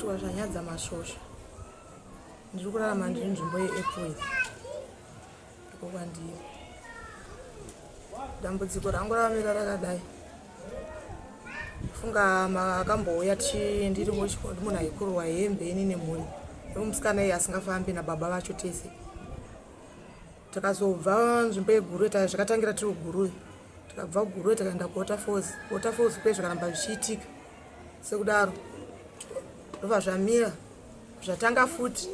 Ndinoitwa Zvanyadza Masvosva. Ndiri kurarama ndiri nzvimbo yeEpworth. Ndiko kwandiri. Dambudziko rangu rakamira rakadai. Funga makambouya ndiri munhu aikurwa hembe ini nemhuri. Musikana iye asingafambi nababa vacho tese. Takazobva nzvimbo yeGuruve zvakatangira tiri kuGuruve. Takabva kuGuruve takaenda kuWaterfalls. Waterfalls kwe zvakaramba zvichiitika. Sekudaro ndobva zvamira zvatanga futi.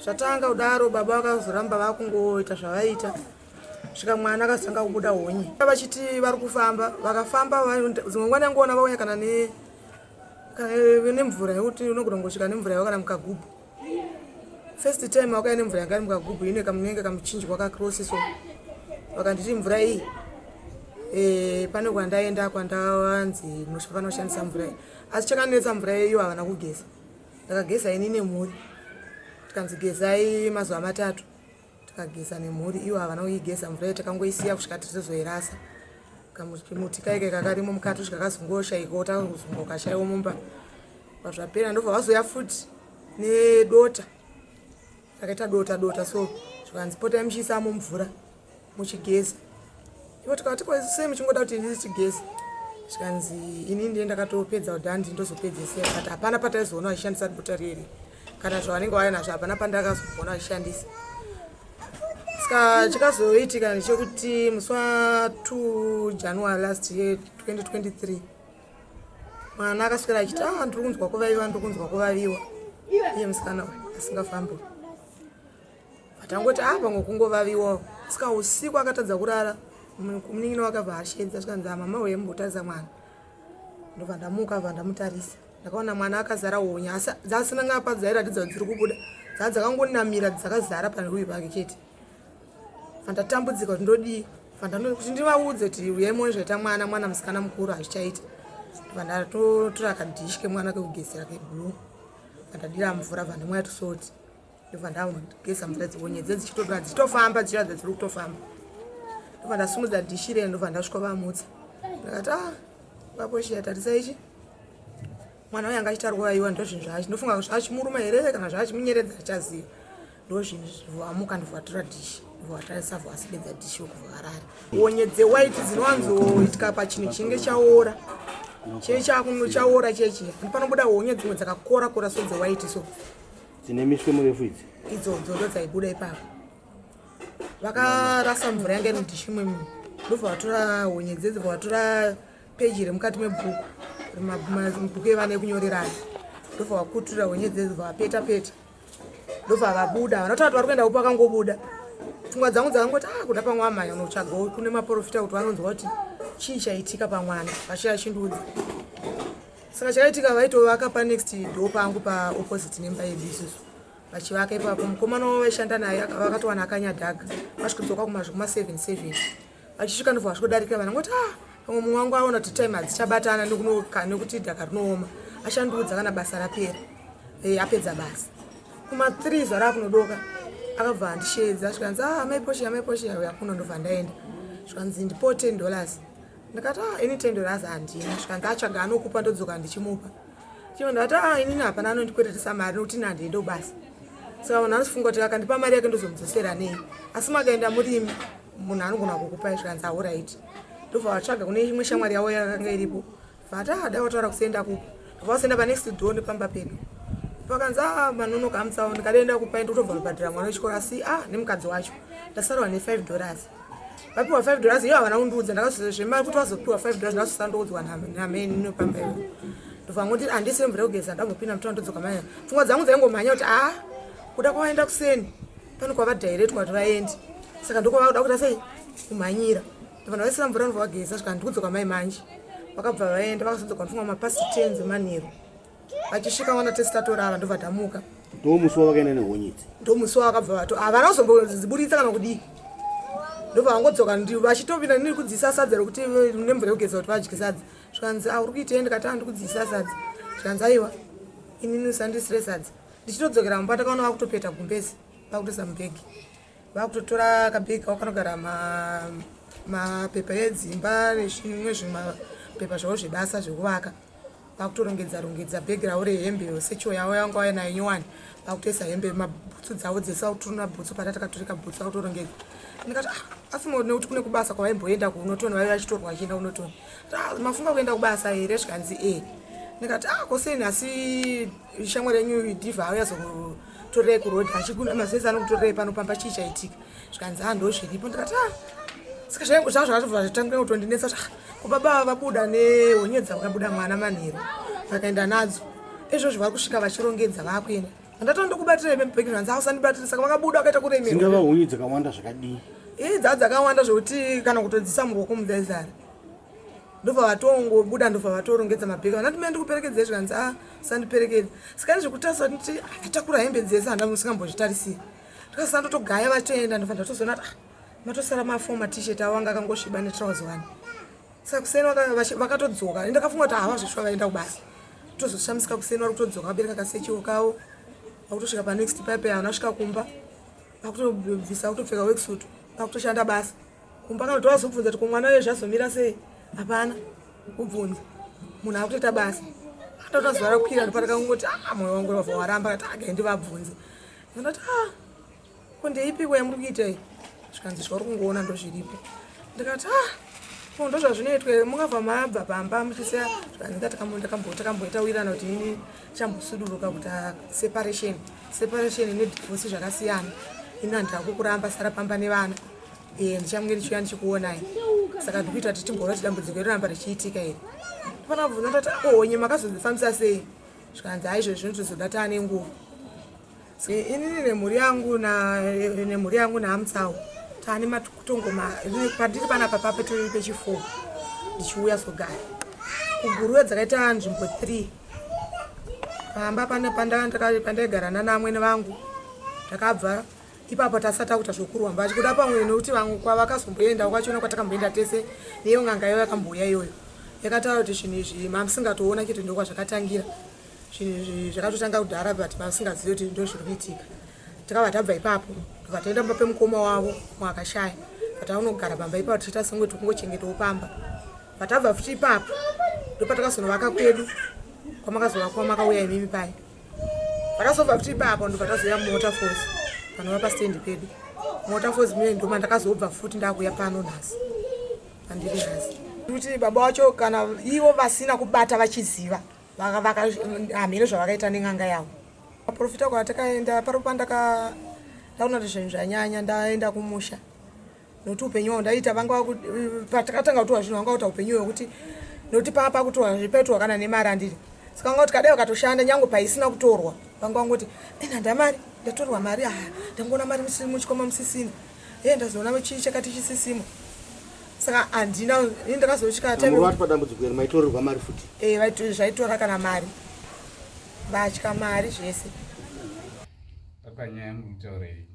Zvatanga kudaro baba vakazoramba vakungoita zvavaiita. Svika mwana akazotanga kubuda honye. Vachiti vari kufamba, vakafamba dzimwe nguva ndangoona vauya kana ne kana nemvura yekuti unogona kungosvika nemvura yavo kana mukagubhu. First time wakauya nemvura yanga iri mukagubhu ine kamunenge kamuchinjwa kakrosi so vakanditi mvura iyi e, pane kwandaenda kwandawanzi munofanira kushandisa mvura iyi asi chakanetsa mvura iyo havana kugeza ndakageza ini nemhuri tikanzi gezai mazuva matatu tikageza nemhuri ivo havana kuigeza mvura iyo takangoisiya kusvika tizozoirasa kamuti kaike kakarimo mukati kusvika kazongoshaikawo takazongokashaiwo mumba pazvapera ndobva vazouya futi nedota rakaita dota dota so zvikanzi potai muchiisamo mvura muchigeza ivo tikati ko sei muchingoda kuti ini tigeze zvikanzi ini ndiye ndakatopedza kuti handi ndozopedzesera but hapana pataizoona vachishandisa dota riri kana zvavanenge vauya nazvo hapana pandakazoona vachishandisa saka chikazoitika ndechekuti musi wa 2 January last year 2023 mwana akaswera achiti ah ndiri kunzwa kuvaviwa ndiri kunzwa kuvaviwa iye musikana uyu asingafambi vatangoti ah pamwe kungovaviwawo saka usiku akatadza kurara munin'ina wake abva ashedza zvikanzi ah mama uye mumbotarisa mwana ndobva ndamuka bva ndamutarisa ndakaona mwana akazara honya asi dzasina ngapa dzairatidza kuti dziri kubuda dzaa dzakangonamira dzakazara paruyi pake chete vandatambudzika kuti ndodii kuti ndivaudze kuti uyai muone zvaita mwana mwana musikana mukuru hazvichaita vandatotora kadhishi kemwana kekugezera keblue vandadira mvura vandamwaya tusoti ndobva ndageza mvura dzihonye dze dzichitobva dzichitofamba dzichiratidza dziri kutofamba ndobva ndasimudza dhishi riya ndobva ndasvika vamutsa ndakati ah vaposhiya tarisa ichi mwana uyo anga achita rwaiwa ndozvinhu zvacho ndofunga zvachimuruma here kana zvachimunyeredza achaziva ndozvinhu vamuka ndobva vatora dhishi ndobva vatarisa vasipedza dhishi wokubva varara honye dzewaiti dzinowanzoitika pachinhu chinenge chaora chee chaora chechi panobuda honye dzimwe dzakakora kora so dzewaiti so dzine miswe murefu idzi idzodzo ndo dzaibuda ipapo vakarasa mvura yanga iri mudhishi imwe ndobva vatora honye dzedzi bva vatora peji remukati mebhuku mabhuku evana ekunyorerana ndobva vakutura honye dzedzi bva vapeta peta ndobva vabuda vanotaura kuti vari kuenda kupi vakangobuda pfungwa dzangu dzakangoti ah kuda pamwe amhanya unotsvagawo kune maprofita kuti vanonzwa kuti chii chaitika pamwana vachiya chindiudza saka chakaitika vaitovaka panext door pangu paopposite nemba yedu isusu vachivaka ipapo mukomana wavo vaishanda naye vakatowana akanyadhaga vasvikudzoka kumazvo kuma 7 7 vachisvika ndobva vasvikodarikira vana ngoti ah pamwe mumwe wangu aona kuti time hadzichabatana nekuti dhaka rinooma achandiudza kana basa rapera eh, apedza basa kuma 3 zuva rakunodoka akabva andisheedza zvikanzi ah mai Portia mai Portia uya kuno ndobva ndaenda zvikanzi ndipo $10 ndakati ah ini $10 handina zvikanzi atsvaga anokupa ndodzoka ndichimupa chino ndakati ah inini hapana anondikweretesa mari nokuti ini handiende kubasa saka munhu anofunga kuti akandipa mari yake ndozomudzosera nei asi makaenda murimi munhu anogona kukupai zvikanzi alright ndobva vatsvaga kune imwe shamwari yavo yakanga iripo vati ah dai wataura kusienda kupa ndobva vasenda panext door nepamba pedu pakanzi ah manonoka amutsawo ndikadaenda kupai ndotobva kubhadhira mwana wechikoro asi ah nemukadzi wacho ndasarwa ne$5 vapiwa $5 iyo havana kundiudza ndakazozvemari kuti vazopiwa $5 ndakazosandoudzwa nameni nepamba ivo ndobva ngoti handisi mvura yekugeza ndambopinda mutaundi ndodzoka manya pfungwa dzangu dzaingomhanya kuti ah kuda kwavaenda kuseni pane kwavadhairetwa kuti vaende saka ndokwavakuda kuita sei kumhanyira ndobva ndavaisira mvura ndobva vageza svika ndikudzoka mai manje vakabva vaenda vakazodzoka ndifunga mapast 10 dzemanheru vachisvika vana tese tatorara ndobva tamuka ndomusi wavakaenda nehonye idzi ndomusi wavakabva vato havana kuzombodziburitsa kana kudii ndobva vangodzoka vachitopinda ndiri kudziisa sadza rekuti nemvura yekugeza kuti vadye sadza zvikanzi a uri kuitei ndikati a ndiri kudziisa sadza zvikanzi aiwa inini usandisire sadza ndichitodzokera mumba takaona vakutopeta gumbezi vakutoisa mubhegi vakutotora kabhegi kavo kanogara mapepa edzimba nezvimwe zvimapepa zvavo zvebasa zvekuvaka. Vakutorongedza rongedza bhegi ravo rehembe yose cho yavo yanga vauya nayo nyowani, vakutoisa hembe, mabhutsu dzavo dzese, vakuturuna bhutsu pata takaturika bhutsu, vakutorongedza. Ndikati, ah, asi nekuti kune kubasa kwavaimboenda kuunotoni, vaive vachitorwa vachienda kunotoni. Ah, mafunga kuenda kubasa here? Zvikanzi e. Ndikati, ah, kosei nhasi shamwari yenyu Divha auya zokutorerei kuroad, achikuna mazese anokutorerei pano pamba, chii chaitika? Zvikanzi, ah, ndo zviripo. Ndikati, ah, saka zvava zvakatobva zvatanga kutondinetsa kuti, ah, ko baba vabuda nehonye dzakabuda mwana manheru, vakaenda nadzo, izvozvo vari kusvika vachirongedza vakuenda. Ndatoa ndokubatira bhegi, zvanzi ausandibatira. Saka vakabuda vakaita kuremerwa. Dzingava honye dzakawanda zvakadii? Ii, dzaa dzakawanda zvekuti kana kutodzisa muruoko mudzaizara. Ndobva vatongobuda, ndobva vatorongedza mabhegi. Vanati mene ndikuperekedzei, zvikanzi, a, usandiperekedza. Saka nezvekutarisa kuti atakura hembe dzese, handa musingambozvitarisiri. Ndikasana ndotogaya vatoenda, ndobva ndatozoona kuti, ah, matosara mafoma t-shirt avo anga akangosviba netrauzi one. Saka kuseni vakatodzoka, ndakafunga kuti havazvishuwa vaenda kubasa. Tozoshamisika kuseni vari kutodzoka vabereka kasechiwo kavo, vakutosvika panext pipe, havana kusvika kumba, vakutobvisa, vakutopfeka worksuit, vakutoshanda basa. Kumba kana tovazobvunza kuti kumwana uye zvazomira sei, hapana kubvunza, munhu akutoita basa. Atota zuva rakwira, ndopatakangoti, ah, mwoyo wangu wabva waramba. Kati agai ndivabvunze. Ndati, ah, ko ndeipiko yamuri kuita iyi? Zvikanzi zvauri kungoona ndozviripo. Ndikati, ah, ko ndozvazvinoitwa, mungabva mabva pamba muchisiya? Zvikanzi takamboita wirana kuti ini chambosuduruka kuti separation, separation nedivorce zvakasiyana. Ini handira kukuramba, sara pamba nevana, ndichange ndichiuya ndichikuonai. Saka ndikuita kuti timboona kuti dambudziko rinoramba richiitika here. Ndofana kubvunza, ndati, ko honye makazodzifambisa sei? Zvikanzi, haizvo zvinotozoda taane nguva. Inini nemhuri yangu, nemhuri yangu naamutsawo, taane matongoma pandiri panapa papetori pechi4 ndichiuya zogara kuGuruve. Dzakaita nzvimbo 3 pamba pandaigara nanamwene vangu. Takabva ipapo tasati takuita zvokurwamba vachikuda pamwe nekuti vamwe kwavakazomboenda kwachona kwatakamboenda tese neiyo n'anga iyoyo yakambouya iyoyo, yakataura kuti zvinhu izvi mamusingatoona chete ndokwazvakatangira. Zvinhu izvi zvakatotanga kudhara, but mamusingazivi kuti ndo zviri kuitika. Takabva tabva ipapo, ndobva taenda pamba pemukoma wavo mwakashaya, pataunogara pamba ipapo tichiita senge tikungochengetawo pamba. Patabva futi ipapo ndopatakazonovaka kwedu kwamakazovakwa makauya imimi pai. Pakazobva futi ipapo ndobva tazouya muWaterfalls, panova pastendi pedu muWaterfalls mune, ndoma ndakazobva futi ndakuya pano nhasi pandiri nhasi. Kuti baba wacho kana ivo vasina kubata vachiziva, hamene zvavakaita nen'anga yavo. Maprofita kwatakaenda paro pandaka ndaona kuti zvinhu zvanyanya, ndaenda kumusha nokuti upenyu hwavo ndaita vanga patakatanga kutorwa zvinhu vanga kuita upenyu hwekuti nokuti paa pakutorwa paitorwa kana nemari andiri. Saka vanga kuti kadai vakatoshanda nyange paisina kutorwa, vanga vangoti ena mari ndatorwa mari, aa, ndangoona mari muchikwama musisina, e, ndazoona chii chakati chisisimo. Saka handina ini ndakazosvika. Vati padambudziko iri maitorerwa mari futi? E, zvaitora kana mari, vatya mari zvese. Panyaya yangu kutaura iyi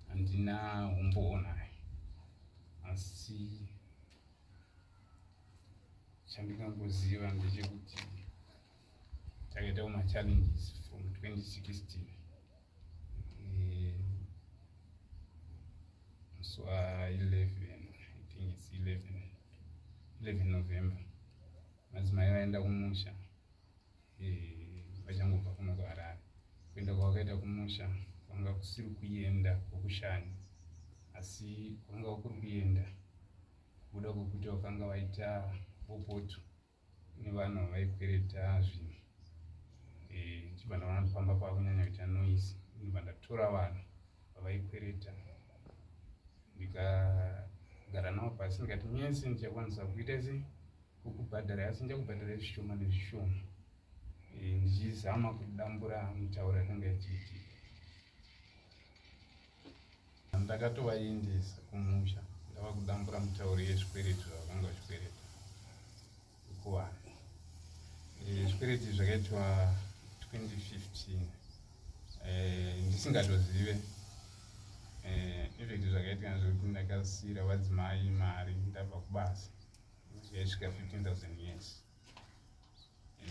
handina umbowo nayo, asi chandingangoziva ndechekuti takaita kumachallenges from 2016, musi wa11, I think it's 11 November, madzimai vaenda kumusha vachangobva kuno kuHarare. Kuenda kwavakaita kumusha kwanga kusiri kuenda kwokushanya, asi kwanga kuri kuenda kubuda kwekuti vakanga vaita bopoto nevanhu vaikwereta zvinhu. Ndichibva ndaona kuti pamba pakunyanya kuita noise, ndobva ndatora vanhu vavaikwereta, ndikagara navo pasi, ndikati mese ndichakwanisa kuita sei kukubhadhara, asi ndichakubhadhara zvishoma nezvishoma, ndichizama kudambura mutauro yakanga ichiitika. Ndakatovaendesa kumusha ndava kudambura mutauro yezvikwereti zvavakanga vachikwereta kuvanhu. Zvikwereti zvakaitwa 2015, ndisingatozive. In fact zvakaitika ndezvekuti ndakasiyira vadzimai mari ndabva kubasa yaisvika 15,000 years.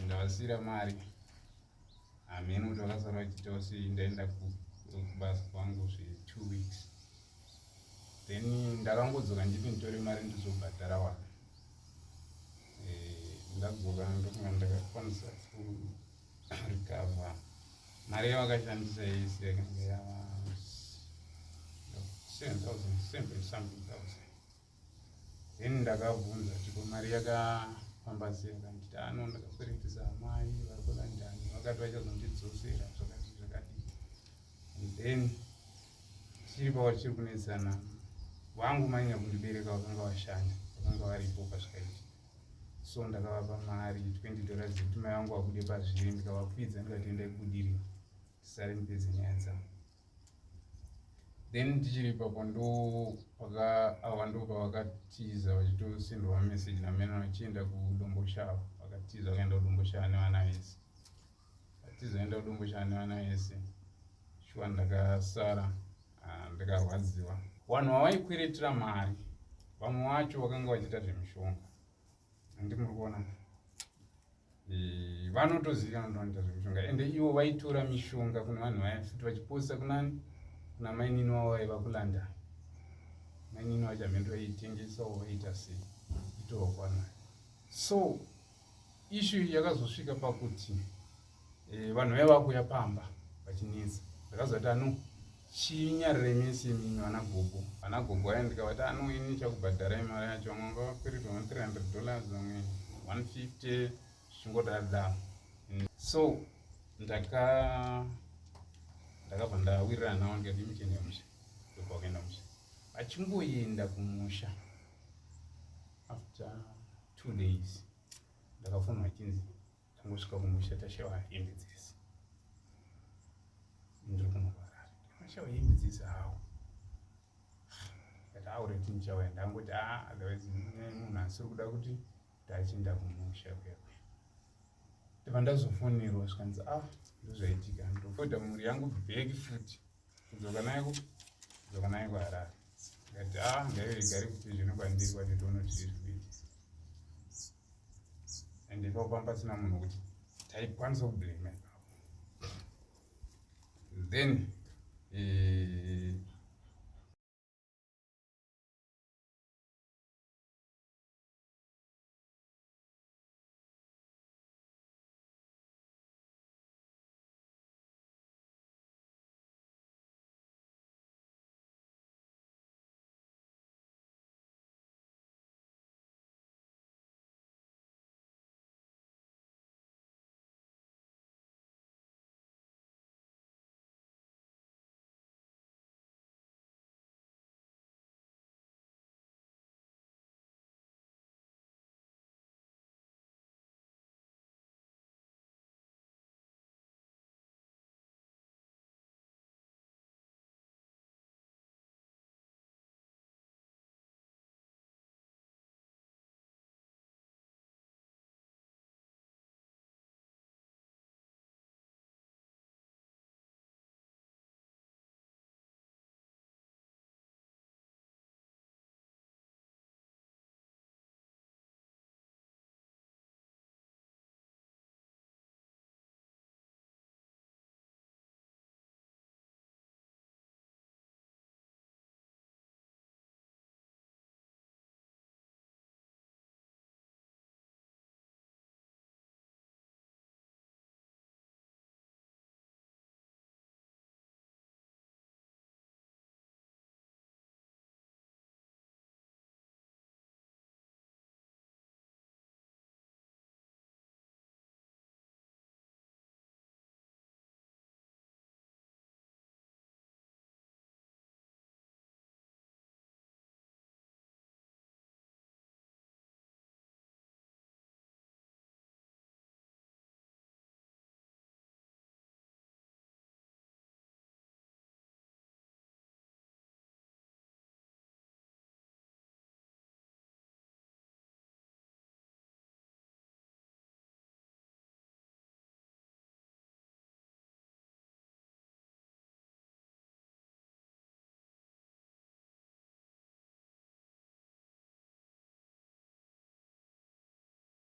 Ndavasiyira mari, hameno kuti vakasara vachiitawo sei. Ndaenda kubasa kwangu zve2 weeks, then ndakangodzoka nditi nditore mari ndizobhadhara vanhu. Ndadzoka ndokunga ndakakwanisa kurecover mari yavakashandisa yese, yakanga yava 7,000 something thousand. Then ndakabvunza kuti ko mari yakafamba sei? Akanditi ano ndakakweretesa amai vari kuLondon, vakati vachazondidzosera, zvakati zvakadii. And then tichiri pava tichiri kunetsana, vangu mainya kundibereka vakanga vashanda, vakanga varipo pazvakaitika. So ndakavapa mari $20 yekuti mai vangu vabude pazviri. Ndikavakwidza, ndikati endai kubudirira, tisare ndipedze nyaya dzangu. Then tichiri ipapo, ndo paka ava ndo pavakatiza vachitosendwa mameseji namena vachienda kuDomboshava. Vakatiza vakaenda kuDomboshava nevana vese, vatiza vaenda kuDomboshava nevana vese. Shuwa ndakasara, ah, ndikarwadziwa. Vanhu vavaikweretera mari, vamwe vacho vakanga vachiita zvemishonga, handi muri kuona, vanotozivikanwa kuti vanoita zvemishonga. Ende ivo vaitora mishonga kune vanhu vaya futi, vachiposta kunani, kuna mainini wavo vaiva kuLondon. Mainini vacho hameno vaitengesawo, vaiita sei, itorwa kuvanhu. So issue yakazosvika pakuti vanhu vaiva vakuya pamba vachinetsa. Ndakazoti ano chinyarire mese imimi vana gogo, vana gogo aya. Ndikavati ano ini chakubhadharai mari yacho. Vamwe vanga vakweretwa ma$300, vamwe 150, zvichingodaro. So ndakabva ndawirirana navo, ndikati imichienda musha. Ndobva vakaenda musha. Vachingoenda kumusha, after 2 days ndakafonwa chinzi tangosvika kumusha, tashawa hembe dzese. Ndiri kunovarara, mashawa hembe dzese hawo. Kati aureti ndichauya. Ndangoti a ah, otherwise munhu asiri kuda kuti ndachienda kumusha kuya kuya. Ndibva ndazofonirwa, zvikanzi a ah, ndozvaitika. Ndofoita mhuri yangu back futi, kudzoka naye, kudzoka naye kuHarare. Ndikati a ah, ngaive igare kuti zvino kwandiri kwacho tione kuti zviri kuita. And ipapo pamba pasina munhu kuti taikwanisa kublame ipapo. Then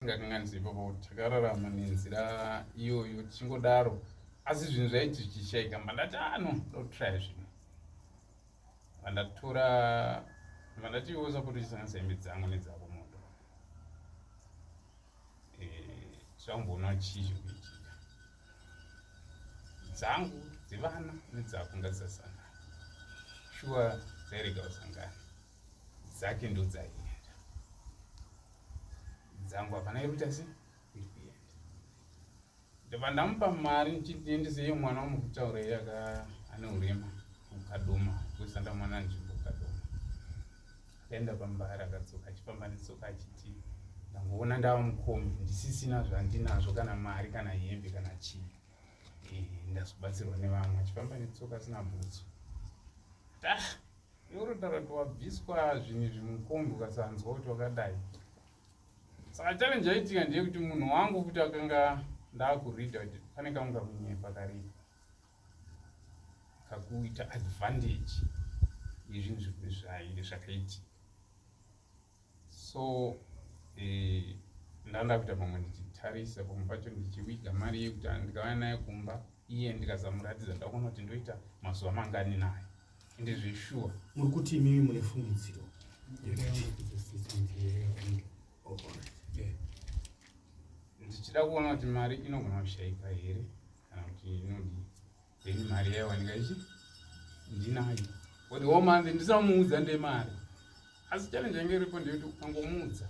Ngakanganisi ipapo, takararama nenzira iyoyo tichingodaro, asi zvinhu zvaiti zvichishayika. Mandati ano ndotrya zvinhu, vandatora, vandati iwe usapota uchisanganisa hembe dzangu nedzako moto. Tichambona chii chiri kuitika. Dzangu dzevana nedzako ngadzisasangana. Shuwa dzairega kusangana. Dzake ndodzaienda. Dzangu hapana iri kuita sei? Iri kuenda. Ndobva ndamupa mari ndichiti mwana wamukutaura iye aka ane urema kuKadoma kusanda mwana nzvimbo kuKadoma. Akaenda pambari akadzoka achifamba netsoka achiti ndangoona ndava mukombi ndisisina zvandinazvo kana mari kana hembe kana chii. Eh, ndazobatsirwa nevamwe achifamba netsoka asina bhutsu. Ah, iwe unotaura kuti wabviswa zvinhu izvi mukombi ukasanzwa kuti wakadai. Saka challenge yaitika ndeyekuti munhu wangu kuti akanga ndaakureada kuti pane kamwe kakunyepa karipo kakuita advantage yezvinhu zvakaitika. So ndanda kuita pamwe ndichitarisa pamwe pacho ndichiwiga mari yekuti ndikauya naye kumba iye ndikazamuratidza ndakuona kuti ndoita mazuva mangani naye ende zveshuwa. Muri kuti imimi mune fungidziro yekuti Oh, alright. Ndichida kuona kuti mari inogona kushayika here kana kuti inodii, then mari yaiwanika ichi ndinayo for the whole month ndisina kumuudza ndemari. Asi challenge yange iripo ndeyekuti ukangomuudza